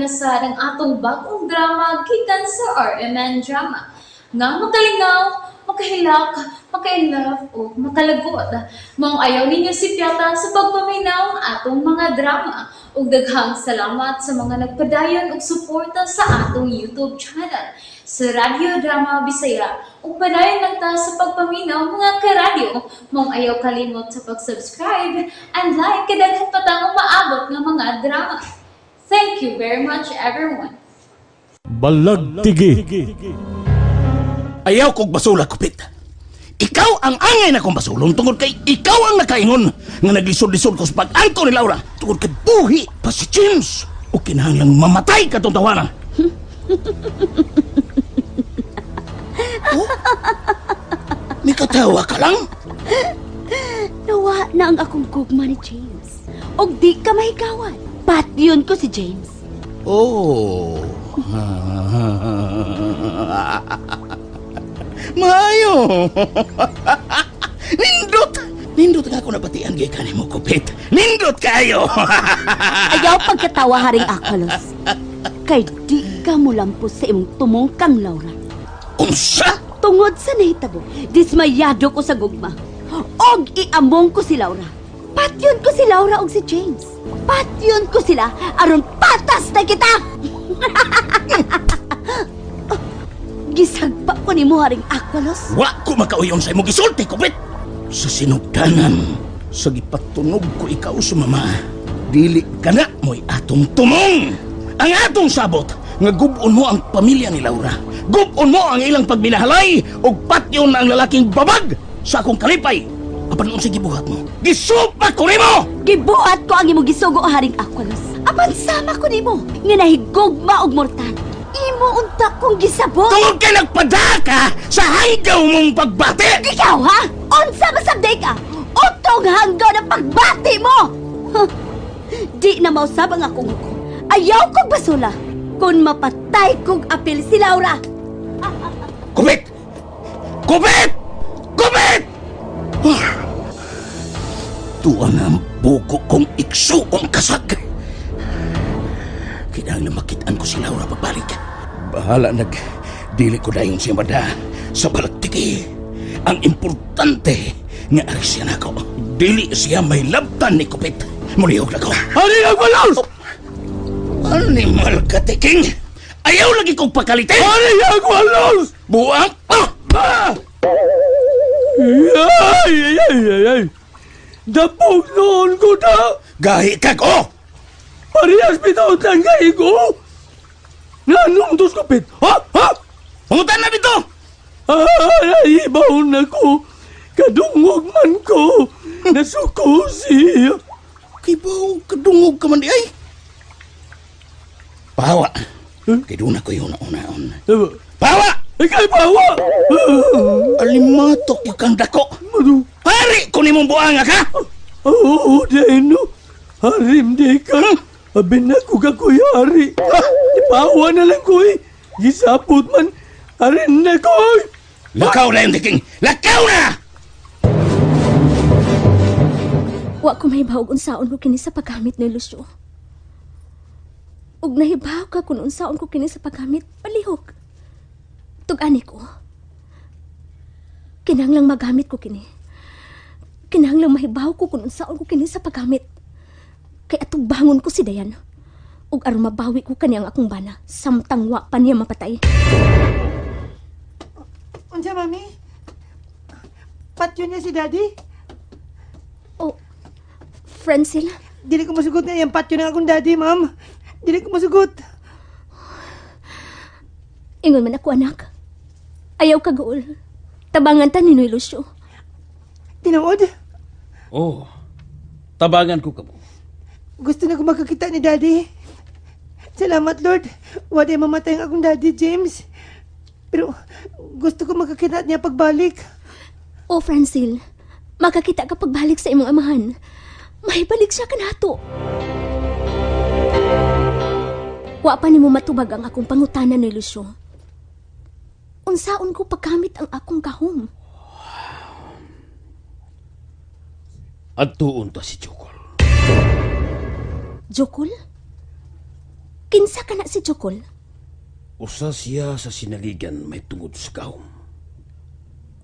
na sad ang atong bagong drama gikan sa RMN Drama nga makalingaw, makahilak, maka-inlove o makalagot. Maong ayaw ninyo sipyata sa pagpaminaw ang atong mga drama. Ug daghang salamat sa mga nagpadayon og suporta sa atong YouTube channel sa Radyo Drama Bisaya. Ug padayon lang ta sa pagpaminaw, mga karadyo. Maong ayaw kalimot sa pag-subscribe and like kay daghan pa tang umaabot nga mga drama. Thank you very much, everyone. Balagtigi. Ayaw kog basula, Kupit. Ikaw ang angay na kong basulon tungod kay ikaw ang nakaingon nga naglisod-lisod ko sa pag-angko ni Laura tungod kay buhi pa si James o kinahanglang mamatay ka tong tawana. Oh? May katawa ka lang? Nawa na ang akong gugma ni James. Og di ka mahigawan. Patyon ko si James. Oh. Maayo. Nindot. Nindot ka ako nabatian gikan nimo, Kupit. Nindot kayo. Ayaw pagkatawa, Haring Aqualos. Kay di ka mulampos sa imong tumungkang Laura. Unsa? Tungod sa nahitabo, dismayado ko sa gugma. Og iamong ko si Laura. Patyon ko si Laura og si James. Patyon ko sila aron patas na kita. Gisagpa ko nimo, Haring Aqualos. Wa ko makauyon sa imong gisulti, Kupit. Sa sinugdanan, sa gipatunog ko ikaw sa mama, dili ka na mo'y atong tumong. Ang atong sabot, nga gubon mo ang pamilya ni Laura. Gubon mo ang ilang pagminahalay ug patyon ang lalaking babag sa akong kalipay. Apan unsa gibuhat mo? Gisupa ko nimo! Gibuhat ko ang imong gisugo, Haring Aqualos. Apan sama ko nimo nga nahigugma og mortal. Imo unta kong gisabot. Tungod kay nagpadaka sa hanggaw mong pagbati! Ikaw ha? Unsa masabday ka? Utong hanggaw ng pagbati mo! Huh. Di na mausab ang akong hukom. Ayaw kong basula. Kung mapatay kong apil si Laura. Kupit! Kupit! Kupit! Ah. Tuwa na ang buko kong iksuong kasag. Kinahanglan makitaan ko si Laura pagbalik. Bahala nag dili ko dayon siya mada sa balagtiki. Ang importante nga ari siya nako. Dili siya may labtan ni Kupit. Mulihog na ko. Haring Aqualos! Animal ka, Tiking! Ayaw lagi kong pakalitin! Haring Aqualos! Buang! Ah! Ah! Ay, ay, ay, ay, ay. Dapog noon ko na. Gahi kag oh! Parehas bitaw tanggay ko. Nanong dos kapit? Ha? Ha? Pangutan na dito! Ay, ibaw na ko. Kadungog man ko. Nasuko siya. Kay baw, kadungog ka man di ay. Pawa. Kay doon ako yung una-unaon. Pawa! Ikay bawa! Alimatok yung kang dako. Madu. Hari ko nimong buanga ka! Oo, dahil no. Harim di ka. Abi na ko ka kuya, hari. Ipawa na lang ko eh. Gisapot man. Harin na ko. Lakaw na yung tiking! Lakaw na! Wa ko mahibaw og unsaon ko kini sa paggamit ni Lucio. Ug nahibaw ka kung unsaon ko kini sa paggamit, palihog. Tug-ani ko. Kinahanglang magamit ko kini. Kinahanglang mahibaw ko kung unsaon ko kini sa paggamit. Kay atong bangon ko si Dayan. Ug aron mabawi ko kani ang akong bana, samtang wa pa niya mapatay. Unsa, mami? Patyo niya si daddy? Oh, Francel, Dili ko masugot na iyang patyo ng akong daddy, ma'am. Dili ko masugot. Ingon man ako, anak. Ayaw ka guol. Tabangan ta ni Noy Lucio. Tinuod, Oh, tabangan ko kamo. gusto na ko makakita ni daddy. Salamat, Lord. Wala mamatay ang akong daddy, James. Pero gusto ko makakita niya pagbalik. O Francil, makakita ka pagbalik sa imong amahan. Mahibalik siya kanato. Wa pa nimo matubag ang akong pangutana ni Lucio. Unsaon ko pagkamit ang akong gahom? Adtuon ta si Jokol. Jokol? Kinsa ka na si Jokol? Usa siya sa sinaligan may tungod sa gahom.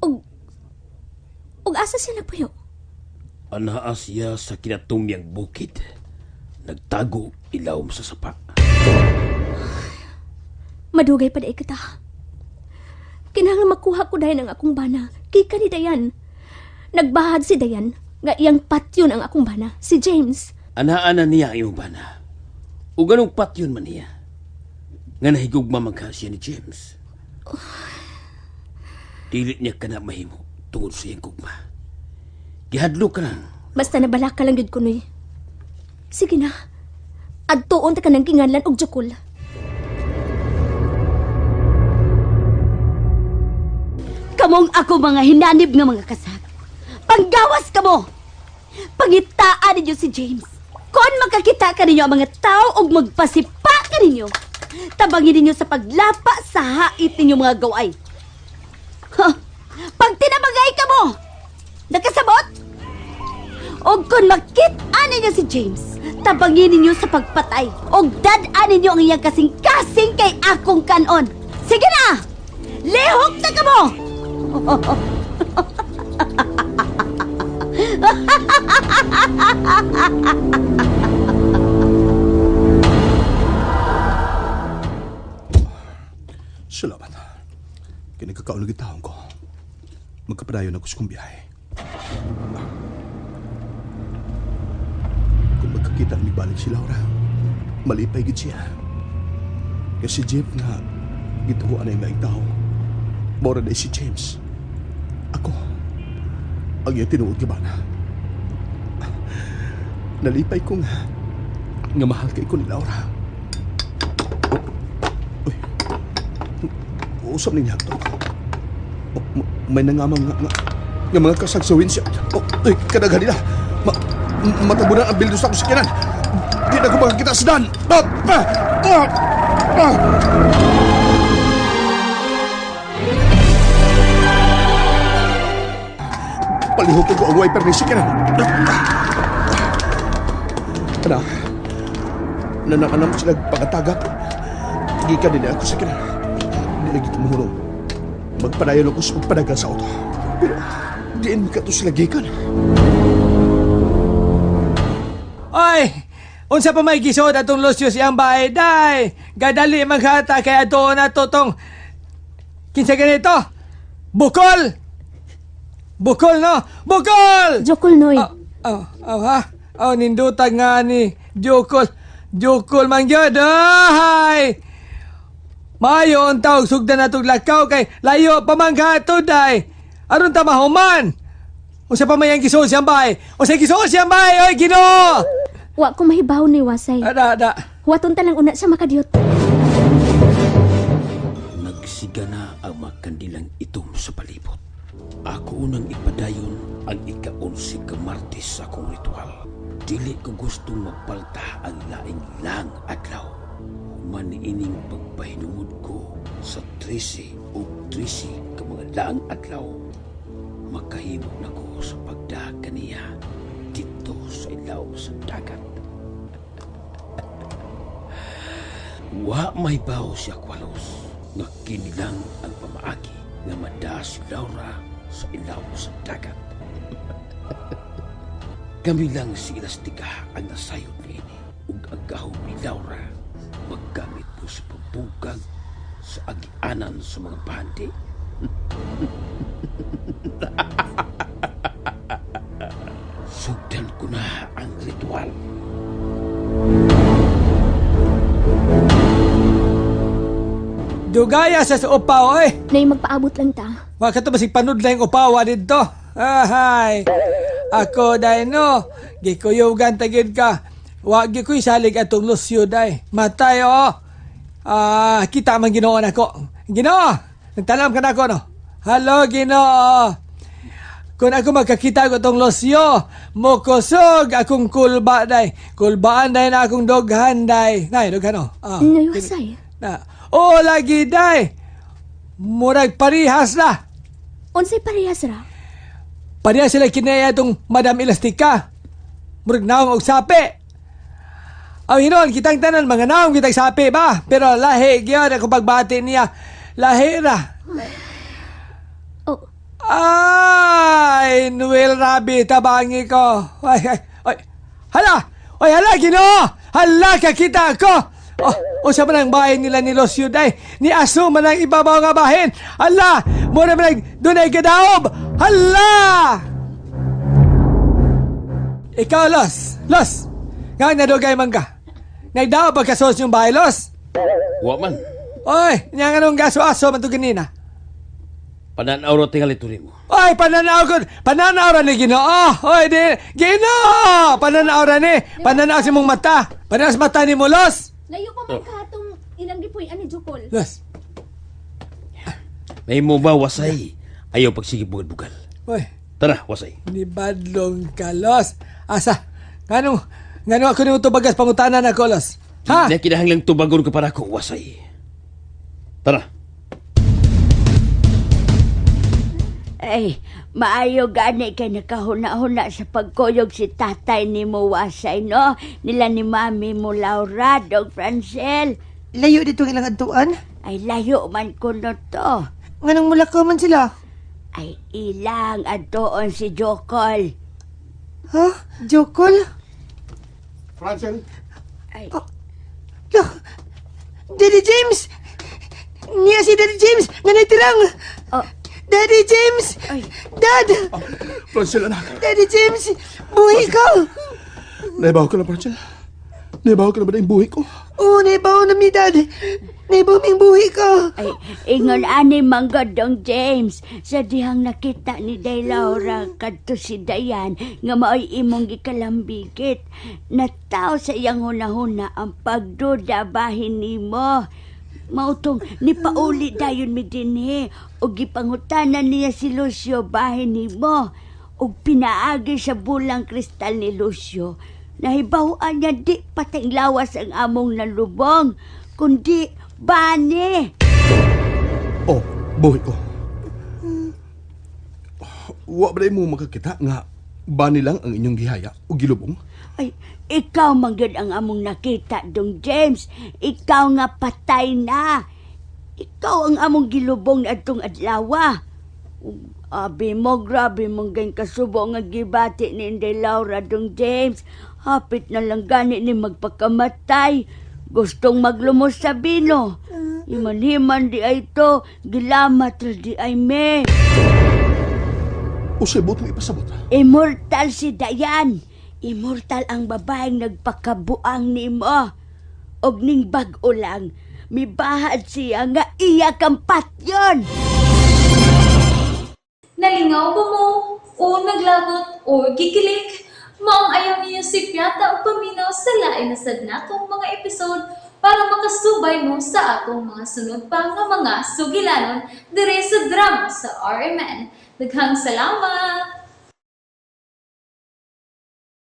Og og asa siya nagpuyo? Anaa siya sa kinatumyang bukid. Nagtago ilawom sa sapa. Madugay pa di kita. Kinahanglan makuha ko dayon ang akong bana. Kika ni Dayan. Nagbahad si Dayan nga iyang patyon ang akong bana, si James. Anaa na niya ang iyong bana. Ug anong patyon man niya? Nga nahigugma man ka siya ni James. Dili niya ka na mahimo tungod sa iyang gugma. Gihadlo ka lang. Basta nabalaka lang gyud ko noy. Sige na. Adtuon ta ka ng kinganlan og jukol. Kamong ako mga hinanib nga mga kasag. Panggawas kamo! Pangitaan ninyo si James. Kung makakita ka ninyo ang mga tao og magpasipa ka ninyo, tabangin ninyo sa paglapa sa hait ninyo mga gaway. Ha! Pag tinabangay ka mo, nakasabot? Og kung makita ninyo si James, tabangin ninyo sa pagpatay. Og dad-an ninyo ang iyang kasing-kasing kay akong kanon. Sige na! Lihok na kamo! Salamat. Kinagkakaon lagi taon ko. Magkapadayon ako sa kong biyahe. Kung magkakita ni balik si Laura, malipay gid siya. Kasi Jeff nga gituhuan na yung laing tao. Mora na si James. Ako, ang iyang tinuod nga bana. Nalipay ko nga, nga mahal kay ko ni Laura. Oh, uy, usap ninyo to. Oh, may nangamang nga mga kasagsawin siya. Oh, ay, kadaghan nila. Matabunan ang bildo sa akong sakyanan. Di na ko makakita sa dan. Ah, ah, ah, ah. Palihukin ko ang wiper ni sakyanan. Ana, nananam sila pangatagap. Gikan din ako sa sakyanan. Di lagi tumuhulong. Magpadayon ako sa pagpadagan sa auto. Pero diin ka to sila gikan. Oy! Unsa pa may gisod atong Lucio siyang bahay, day! Gadali maghata kay ato na to tong... Kinsa ganito? Bukol! Bukol, no? Bukol! Jokol noy. Oh, oh, oh, ha? Oh, nindutag nga ni Jokol. Jokol man gyud. Ay! Maayo ang tawag sugdan natong lakaw kay layo pa man kato day. Aron ta mahuman. Unsa pa may ang gisuon siyang bahay? Unsa gisuon siyang bahay? Oy, Ginoo! Wa ko mahibaw ni Wasay. Ada, ada. Huwaton ta lang una siya makadiyot. Nagsigana ang mga kandilang itom sa palibot. Ako unang ipadayon ang ika-11 ka Martes sa akong ritual. Dili ko gustong mapalta ang laing lang adlaw. Human ining pagpahinungod ko sa 13 o 13 ka mga laang adlaw. Makahimo na ko sa pagdaha kaniya dito sa ilaw sa dagat. Wa may bawo si Aqualos nga kini lang ang pamaagi nga madaa si Laura sa ilaw sa dagat. Kami lang si Elastica ang nasayod niini ug ang gahom ni Laura maggamit ko sa pagbugag sa agianan sa mga bandi. Sugdan ko na ang ritual. Dugaya sa upaw, oy. Nay magpaabot lang ta. Wa ka to basig panudla yung upawa didto. Ahay. Ako day no. Gikuyugan ta gid ka. Wa gyud ko'y salig atong Lucio day. Matay oh. Ah, kita man Ginoo nako. Ginoo, nagtalam ka nako no. Hello Ginoo. Kung ako magkakita ko tong Lucio, mokusog akong kulba day. Kulbaan day na akong doghan day. Nay, doghan oh. Ah. Nay Wasay. Na. Oh, lagi day. Murag parihas na. Unsay parehas ra? Pareha sila kinaya itong Madam Elastica. Murag naong og sapi. Ang hinon, kitang tanan, mga naong kitang sapi ba? Pero lahi, gyud ako pagbati niya. Lahi ra. Oh, Ay, Noel Rabi, tabangi ko. Ay, ay, ay. Hala! Ay, hala, Ginoo! Hala, kakita ko! Oh, usa man ang bahin nila ni Los Yuday. Ni Aso man ang ibabaw nga bahin. Hala! Mura man ang dunay gadaob! Hala! Ikaw, Los! Los! Nga nadugay man ka. Nagdaob pagkasos yung bahay, Los! Wa man. Oy, nya nga nung gaso-aso man to ganina. Pananaw ra tingali to nimo. Oy, pananaw ko. Pananaw ra ni Ginoo. Oy, di Ginoo. Pananaw ra ni. Pananaw sa imong mata. Pananaw sa mata ni mo, Los. Layo pa man ka atong ilang gipuy-an ni Jukol. Los. Nahimo ba wasay? Ayaw pagsige bugal-bugal. Oy, Tara, wasay. ni badlong ka, Los. Asa? Nganong ngano ako nimo tubagas pangutanan ako, Los? Ha? Di na kinahanglang tubagon ka para ako, wasay. Tara. Ay, maayo gani kay nakahuna-huna sa pagkuyog si tatay ni mo Wasay, no? Nila ni mami mo Laura, dog Francel. Layo dito ang ilang adtuan. Ay, layo man kuno to. Nganong mulakaw man sila. Ay, ilang adtoon si Jokol. Ha? Jokol? Francel, Ay, Lah, Daddy James! Niya si Daddy James nga naitirang! Oh. Daddy James! Ay. Dad! Francel anak. Daddy James! Buhi ka! Naibaw ka na, Francel. Naibaw ka na ba na yung buhi ko? Oo, naibaw na mi, Dad. Naibaw mi ang buhi ka. ay, ingon ani manggod dong James. Sa dihang nakita ni Day Laura kadto si Dayan nga maoy imong gikalambigit. Nataw sa iyang hunahuna ang pagduda bahin nimo. Mautong nipauli dayon mi dinhi ug gipangutana niya si Lucio bahin nimo ug pinaagi sa bulang kristal ni Lucio. Nahibaw-an niya di patay lawas ang among nalubong kundi bani. Oh, buhi ko. Wa ba mo makakita nga bani lang ang inyong gihaya o gilubong? Ay, ikaw man gyud ang among nakita, Dong James. Ikaw nga patay na. Ikaw ang among gilubong adtong adlawa. Ug abi mo, grabe mong gayong kasubo nga gibati ni Inday Laura, Dong James. Hapit na lang gani ni magpakamatay. Gustong maglumos sa bino. Himan-himan di ay to, gilamat ra di ay me. O sa mo ipasabot? Immortal si Dayan. Immortal ang babaeng nagpakabuang nimo. Og ning bag-o lang, mibahad siya nga iya kang patyon. Nalingaw ba mo? O naglagot o gikilig? Maong ayaw niyo si Piata o paminaw sa lain na sad natong mga episode para makasubay mo sa atong mga sunod pa nga mga sugilanon dire sa drama sa RMN. Daghang salamat!